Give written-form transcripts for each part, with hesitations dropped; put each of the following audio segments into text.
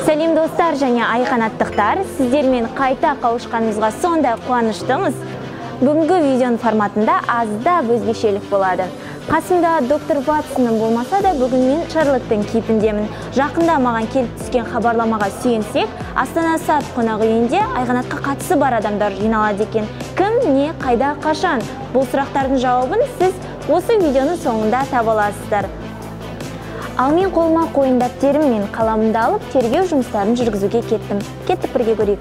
Сәлем достар және айқанаттықтар, сіздермен қайта қауышқанымызға сондай қуаныштымыз. Бүгінгі видеоның форматында аздап өзгешелік болады. Қасымда доктор Ватсонның болмаса да бүгін мен Шарлоттың кейпіндемін. Жақында маған келіп түскен хабарламаға сүйенсек, Астана Сат қонақ үйінде айқанатқа қатысы бар адамдар жиналады екен. Кім, не, қайда, қашан? Бұл сұрақтардың жауабын сіз осы видеоның соңында таба аласыздар. Ал мен қолыма қойын дәптерім мен қаламымды алып, тергеу жұмыстарын жүргізуге кеттім. Кеттік, бірге көрейік.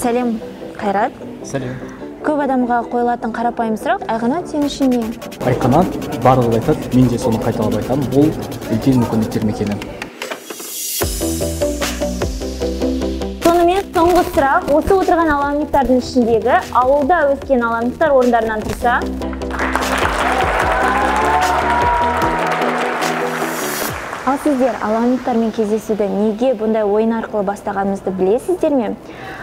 Сәлем, Қайрат. Сәлем. Көп адамға қойылатын қарапайым сұрақ, айқанат сен үшін не? Айқанат, барлығы айтады, мен де соны қайталап айтамын, бұл үлкен мүмкіндіктер мекені. Сонымен соңғы сұрақ, осы отырған аламниктардың ішіндегі ауылда өскен аламниктар орындарынан тұрса? Ал сіздер аламниктармен кездесуді неге бұндай ойын арқылы бастағанымызды білесіздер ме?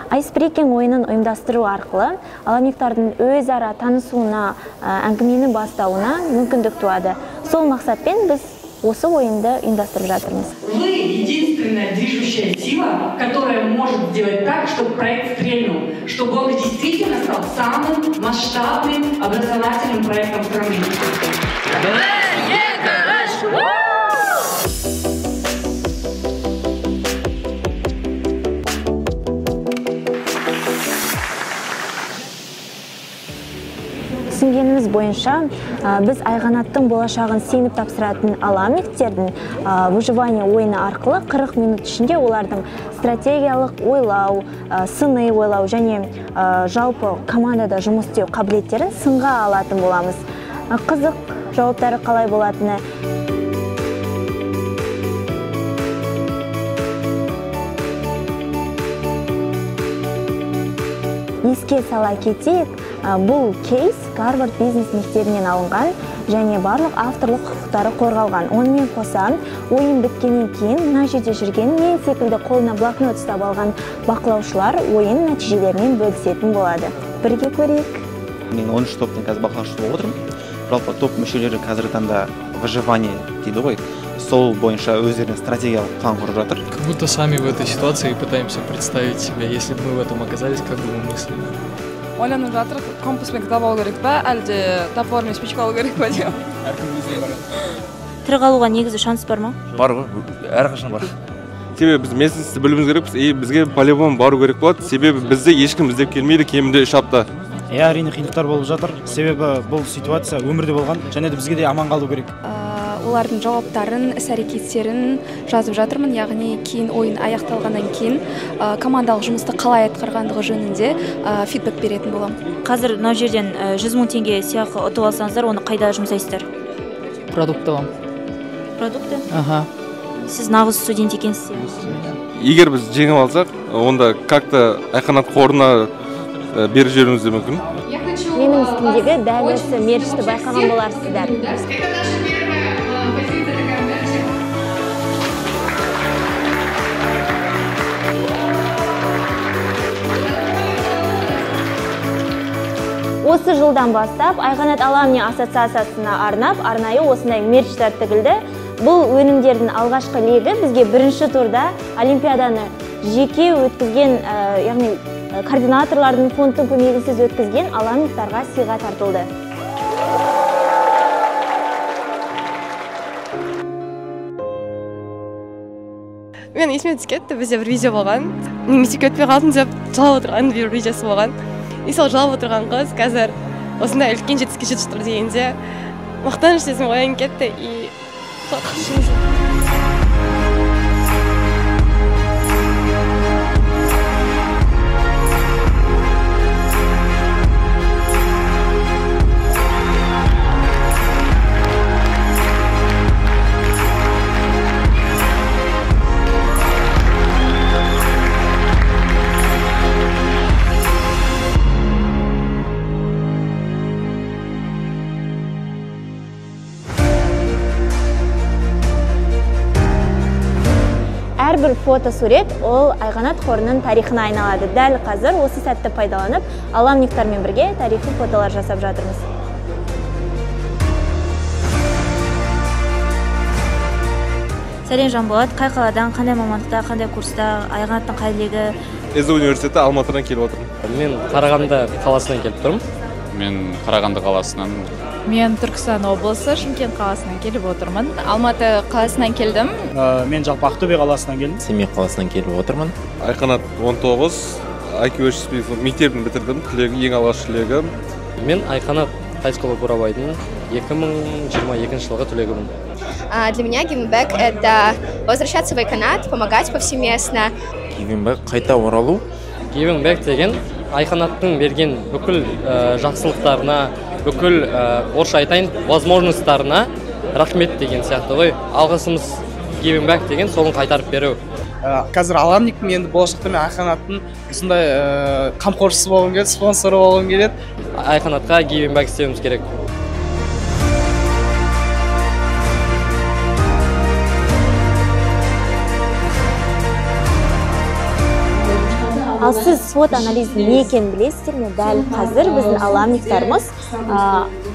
Айсбрейкинг ойынын ұйымдастыру арқылы аламниктардың өзара танысуына, әңгімені бастауына мүмкіндік туады. Сол мақсатпен біз осы ойынды ұйымдастырып жатырмыз. Вы единственная движущая сила, которая может сделать так, чтобы проект стрельнул, чтобы он действительно стал самым масштабным образовательным проектом страны. Түсінгеніміз бойынша, біз айқанаттың болашағын сеніп тапсыратын аламниктердің выживание ойыны арқылы 40 минут ішінде олардың стратегиялық ойлау, сыни ойлау және жалпы командада жұмыс істеу қабілеттерін сынға алатын боламыз. Қызық жауаптары қалай болатыны. Еске сала кетейік, бұл кейс Гарвард бизнес мектебінен алынған және барлық авторлық құқықтары қорғалған. Онымен қоса, ойын біткеннен кейін мына жерде жүрген мен секілді қолына блокнот ұстап алған бақылаушылар ойын нәтижелерімен бөлісетін болады. Бірге көрейік. Мен 13 топтың қазір бақылаушысы болып отырмын. Жалпы топ мүшелері қазіргі таңда выживание дейді ғой. Сол бойынша өздеріне стратегиялық план құрып жатыр. Как будто сами в этой ситуации пытаемся представить себя, если бы мы в этом оказались, как бы мы мыслили. Ойланып жатыр, компаспен кітап алу керек па, әлде топор мен спичка алу керек па деп. Тірі қалуға негізі шанс бар ма? Бар ғой, әрқашан бар. Себебі біз местностьті білуіміз керекпіз, и бізге по-любому бару керек болады, себебі бізді ешкім іздеп келмейді кемінде 3 апта. Иә, әрине қиындықтар болып жатыр, себебі бұл ситуация өмірде болған, және де бізге де аман қалу керек. Олардың жауаптарын, іс-әрекеттерін жазып жатырмын, яғни кейін ойын аяқталғаннан кейін командалық жұмысты қалай атқарғандығы жөнінде фидбэк беретін боламын. Қазір мынау жерден 100 мың теңге сыйақы ұтып алсаңыздар, оны қайда жұмсайсыздар? Продукты аламын. Продукты? Аха. Сіз нағыз студент екенсіз. Егер біз жеңіп алсақ, онда как-то айқанат қорына беріп жіберуіміз де мүмкін. Менің үстімдегі дәл осы мерчті байқаған боларсыздар. Осы жылдан бастап Айқанат Аламни ассоциациясына арнап, арнайы осындай мерчтер тігілді. Бұл өнімдердің алғашқы легі бізге бірінші турда олимпиаданы жеке өткізген, яғни координаторлардың фондтың көмегінсіз өткізген аламниктарға сыйға тартылды. Мен есіме түсіп кетті, бізде бір видео болған. Мен мектепке өтпей қалдым деп жылап отырған бір видеосы болған. И сол жылап отырған қыз қазір осындай үлкен жетістікке жетіп жатыр дегенде мақтаныш сезім оянып кетті и қорқыныш. Әрбір фотосурет ол Айқанат қорының тарихына айналады. Дәл қазір осы сәтті пайдаланып, аламниктармен бірге тарихи фотолар жасап жатырмыз. Сәлем, Жанболат, қай қаладан, қандай мамандықта, қандай курста, Айқанаттың қай легі? СДУ университеті, Алматыдан келіп отырмын. Мен Қарағанды қаласынан келіп тұрмын. Мен Қарағанды қаласынан. Мен Түркістан облысы, Шымкент қаласынан келіп отырмын. Алматы қаласынан келдім. Мен жалпы Ақтөбе қаласынан келдім. Семей қаласынан келіп отырмын. Айқанат 19, IQ мектебін бітірдім, түлегі, ең алғашқы түлегі. Мен Айқанат High School Бурабайдың 2022 жылғы түлегімін. Для меня Giving Back – это возвращаться в Айқанат, помогать повсеместно. Giving Back – қайта оралу. Giving Back деген Айқанаттың берген бүкіл жақсылықтарына, бүкіл, орысша айтайын, возможностьтарына рахмет деген сияқты ғой. Алғысымыз Giving Back деген соны қайтарып беру. Қазір alumni-кпін, енді болашақта мен Айқанаттың осындай қамқоршысы болғым келеді, спонсоры болғым келеді. Айқанатқа Giving Back істеуіміз керек. Ал сіз SWOT анализінің не екенін білесіздер ме? Дәл қазір біздің alumni-ктарымыз,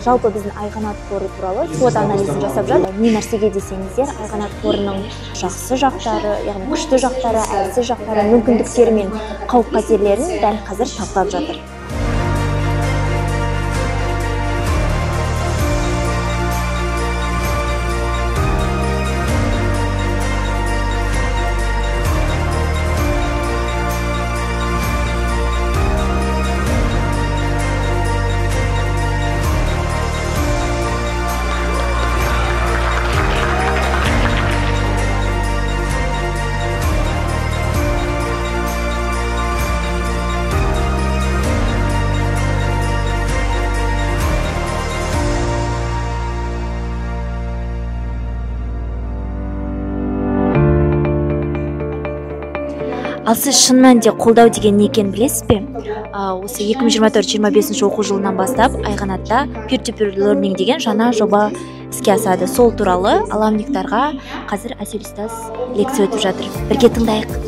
жалпы біздің Айқанат қоры туралы SWOT анализін жасап жатыр. Не нәрсеге десеңіздер, Айқанат қорының жақсы жақтары, яғни күшті жақтары, әлсіз жақтары, мүмкіндіктері мен қауіп-қатерлерін дәл қазір талқылап жатыр. Ал сіз шын мәнінде қолдау деген не екенін білесіз бе? Осы 2024-25 оқу жылынан бастап Айқанатта peer-to-peer learning деген жаңа жоба іске асады. Сол туралы alumni-ктарға қазір Әсел ұстаз лекция өтіп жатыр. Бірге тыңдайық.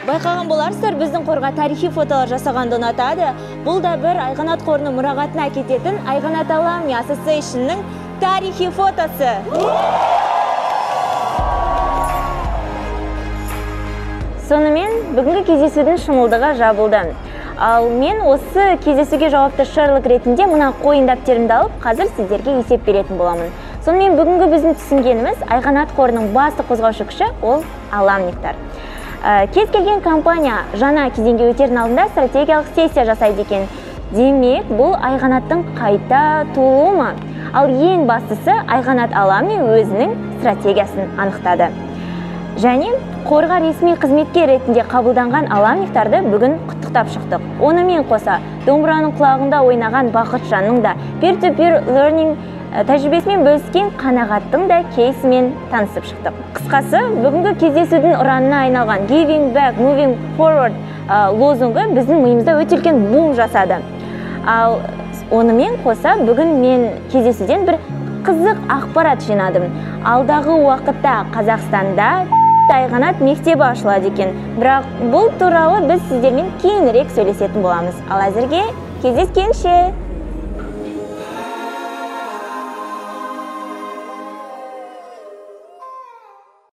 Байқаған боларсыздар, біздің қорға тарихи фотолар жасағанды ұнатады. Бұл да бір Айқанат қорының мұрағатына кететін Айқанат Alumni Association-ның тарихи фотосы. Сонымен бүгінгі кездесудің шымылдығы жабылды. Ал мен осы кездесуге жауапты Шерлок ретінде мына қойын дәптерімді алып, қазір сіздерге есеп беретін боламын. Сонымен бүгінгі біздің түсінгеніміз, Айқанат қорының басты қозғаушы күші ол alumni-ктар. Кез келген компания жаңа кезеңге өтердің алдында стратегиялық сессия жасайды екен. Демек, бұл Айқанаттың қайта тууы ма? Ал ең бастысы, Айқанат Alumni өзінің стратегиясын анықтады. Және қорға ресми қызметкер ретінде қабылданған alumni-ктарды бүгін құттықтап шықтық. Онымен қоса, домбыраның құлағында ойнаған Бақытжанның да peer-to-peer learning тәжірибесімен бөліскен Қанағаттың да кейсімен танысып шықтық. Қысқасы, бүгінгі кездесудің ұранына айналған Giving Back, Moving Forward лозунгы біздің миымызда өте үлкен бум жасады. Ал онымен қоса, бүгін мен кездесуден бір қызық ақпарат жинадым. Алдағы уақытта Қазақстанда Айқанат мектебі ашылады екен. Бірақ бұл туралы біз сіздермен кейінірек сөйлесетін боламыз. Ал әзірге кездескенше!